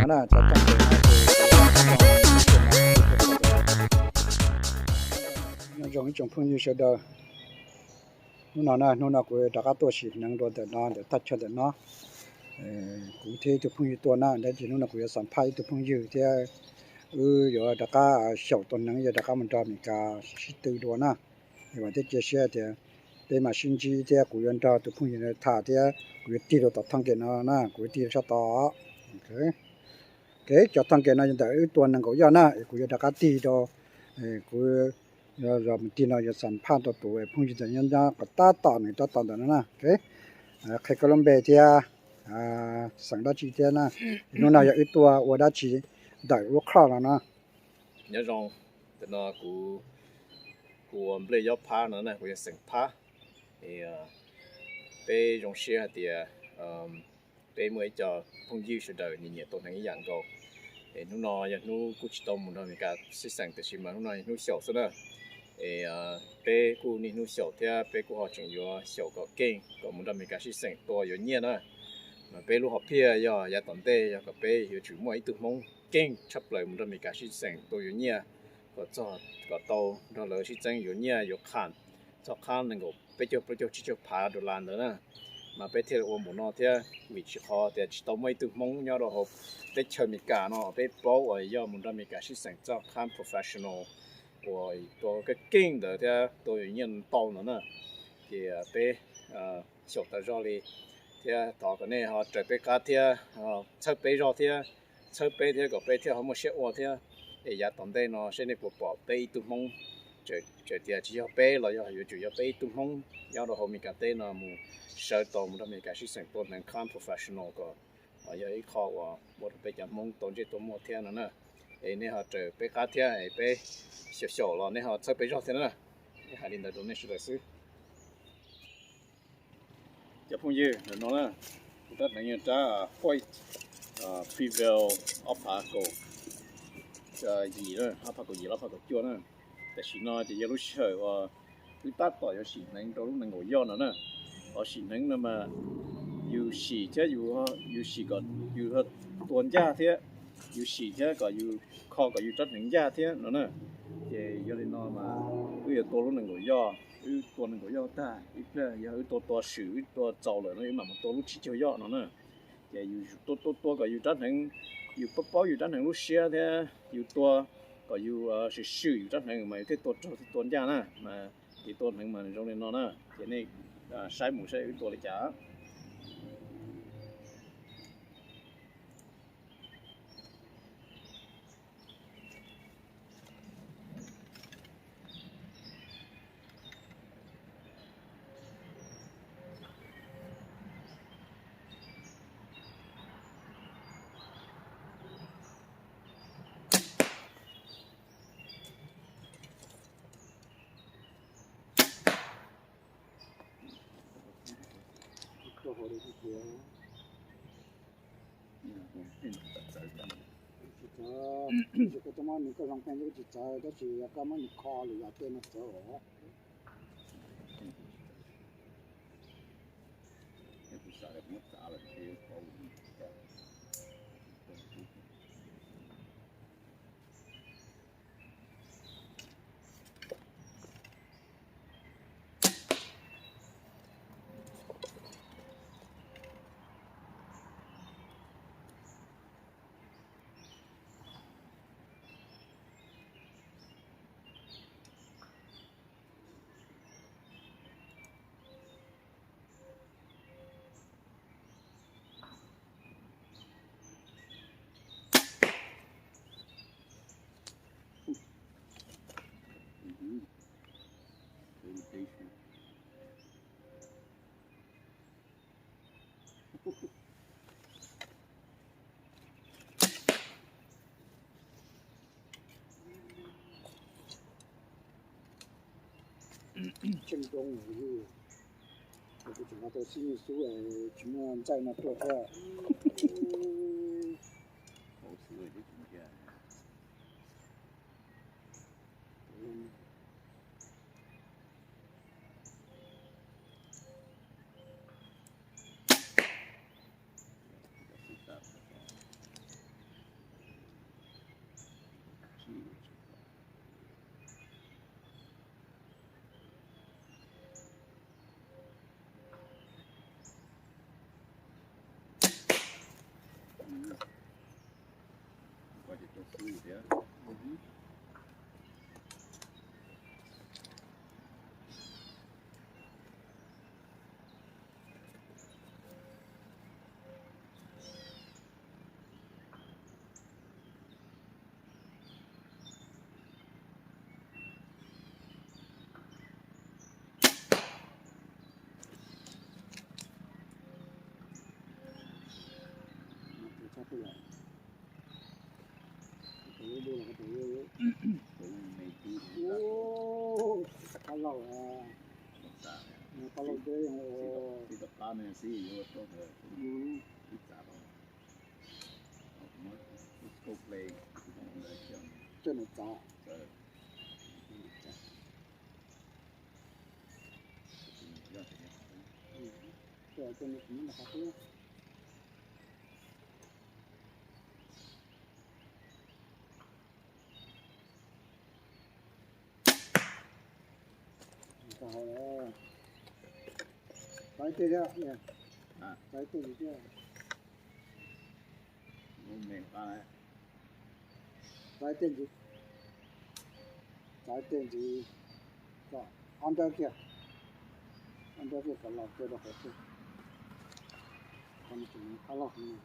na, cov txoj kev no ces kuv yuav tau txoj no. Nyob zoo ib tsoom phooj ywg sawv daws, hnub no na, hnub no kuv rov qab tuaj sim hneev dua ntawm no, ntawm thaj chaw ntawm no. Kuv thiab ib tug phooj ywg tuaj na, tab sis hnub no kuv yuav xam phaj ib tug phooj ywg thiab wb yuav rov qab xyaum tua hneev, yuav rov qab mus nrog Amelikas sib tw dua na. Es vam thiab cia siab tias peb mam sib ntsib thiab kuv yuav nrog tus phooj ywg no tham thiab kuv yuav tig rau tom thaj kev no na, kuv yuav tig rau sab tod. Ok, cov thaj kev no yog ntawm wb tua nees nkaum yoj na, es kuv yuav rov qab tig rau, kuv yuav mus tig no yuav xam phaj rau tus phooj ywg ntawd nyob qhov tab tom nws tab tom ntawm no na. Ok, qhia koj lub npe thiab xeem dab tsi thiab na. Hnub no yog wb tuaj ua dab tsi ntawm lub club no na. Nyob zoo, ntawm no kuv, kuv ua nplej yob phab no na, kuv yog xeem phab. Peb zoo siab hais tias peb muaj ib co phooj ywg sawv daws nyiam nyiam tua hneev ib yam nkaus. Es hnub no yog hnub kuj tsis tau mus nrog Amelikas sib xeem, tiam sis mas hnub no yog hnub xyaum xwb na. Es peb kuj niaj hnub xyaum thiab peb kuj ho tseem yuav xyaum kom keej kom mus nrog Amelikas sib xeem tua yuav nyiaj na. Mas peb lub hom phiaj yog yav tom ntej yog kom peb yuav tsum muaj ib tug Hmoob keej tshaj plaws mus nrog Amelikas sib xeem tua yuav nyiaj, kom txog, kom tau nrog lawv sib txeeb yuav nyiaj yuav qham txog qhab nees nkaum peb caug plaub caug tsib caug phav dollar ntawd na. Mas peb thiaj li ua npaum no thiab, vim tsis, qhov tias tsis tau muaj ib tug Hmoob nyob rau hauv teb chaws Amelikas no peb paub uas yog mus nrog Amelikas sib xeem txog qhab professional uas tua keej keej ntawd thiab tua yuav nyiaj ntau ntawd na. Ces peb xyaum tas zog li thiab thov kom nej ho raws peb qab thiab txhawb peb zog thiab, txhawb peb thiab kom peb thiaj ho muaj siab ua thiab. Es yav tom ntej no seb nej puas pom peb ib tug Hmoob, txawm tias tsis yog peb los yog yuav tsum yog peb ib tug Hmoob nyob rau hauv Amelikas teb no mus sawv tau mus nrog Amelikas sib xeem tua hneev qhab professional kom yog ib qho uas ua rau peb cov Hmoob tau ntsej tau muag thiab no na. Es nej ho raws peb qab thiab es peb xyaum xyaum los nej ho txhawb peb zog thiab na. Hais li ntawd rau nej sawv daws xwb. Cov phooj ywg, ntawm no na, kuv rab hneev yog rab Hoyt Prevail ob phav kaum yim, ob phav kaum yim los ob phav kaum cuaj na. Tam sim no ces yog lub sij hawm uas wb tab tom yuav sim hneev rau lub nees nkaum yoj no na. Qhov sim hneev no mas yus sim thiab, yus sim kom yus tua ncaj thiab, yus sim thiab kom yus kho kom yus rab hneev ncaj thiab no na. Ces yog li no mas wb yuav tua lub nees nkaum yoj, wb tua nees nkaum yoj tag ib pliag yog wb tua tua swm wb tua txaus lawm no wb mam mus tua lub tsib caug yoj no na. Ces yus tua tua tua kom yus rab hneev, yus paub paub yus rab hneev lub siab thiab yus tua kom yus swm swm yus rab hneev mas yus thiaj tua raug thiaj tua ncaj na. Mas kev tua hneev mas zoo li no na, ces nej saib mus saib wb tua li cas. Tsis txawv, koj muab nws koj zoo pheej koj tsis txawv, tab sis yog koj muab nws kho lwm yam tej no txawv os. Tseem zoo, kuv tseem los tau xib nyuj xub tsis muaj ntxaij no tuaj thiab. Qab lauj deb, txij tom qab ne xwb yuav tuaj ib txav los muab coj nws txav. Txav ib teg thiab, txav ib teg ntxiv thiab. Txav ib teg ntxiv, txav ib teg ntxiv, kom ob nrab kiag, ob nrab kiag kom los kiag rau qhov twg, qhov no tseem qab loj heev.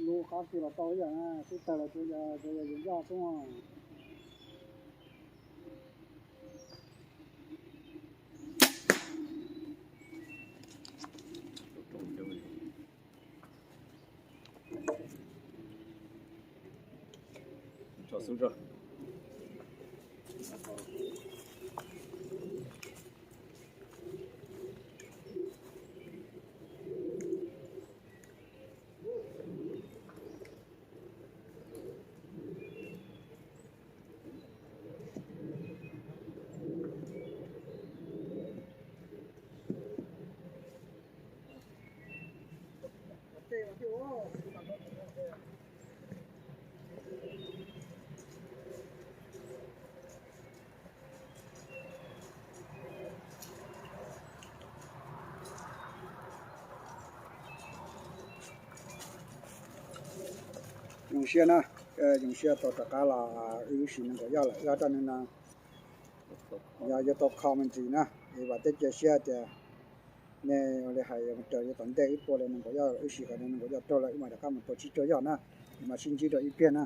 Lub qab kiag los tau ib yam na, twb tawg los tsuas yog, tsuas yog yus ncaj xwb. Zoo siab na, zoo siab tau rov qab los wb ua si nees nkaum yoj lawm, wb ob rab neeg no yog yuav tau kho me ntsis na, es vam thiab cia siab tias nej ua li hais raws li tom ntej wb tua li nees nkaum yoj, wb sim kom nees nkaum yoj raug lawm wb mam rov qab mus tua tsib caug yoj na, es mam sib ntsib rau ib pliag na.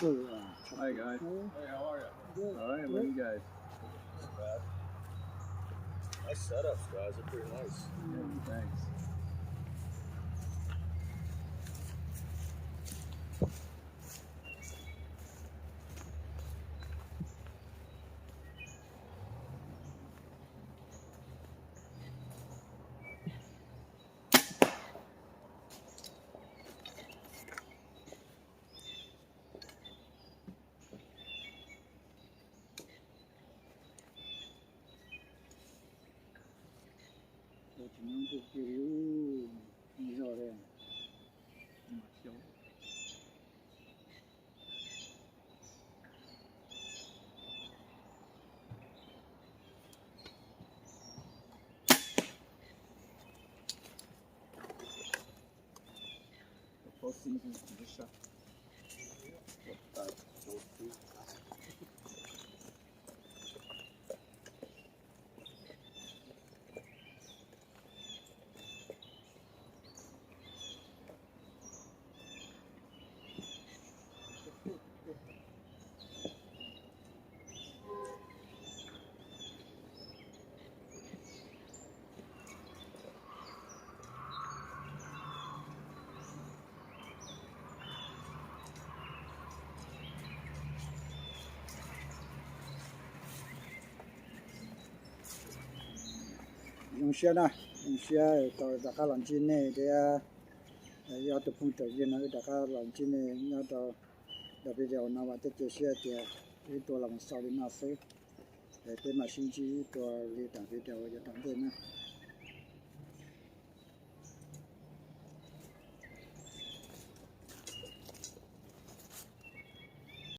Hey guys. Hey, how are you? Good. All right, what do you guys? Not bad. Nice setups, guys. They're pretty nice. Yeah, thanks. Zoo siab na, zoo siab tau rov qab los ntsib nej thiab. Yog tus phooj ywg no wb rov qab los ntsib nej nyob rau daim video no, vam thiab cia siab tias wb tuaj los xaus li no xwb. Peb mam sib ntsib dua li daim video yav tom ntej na.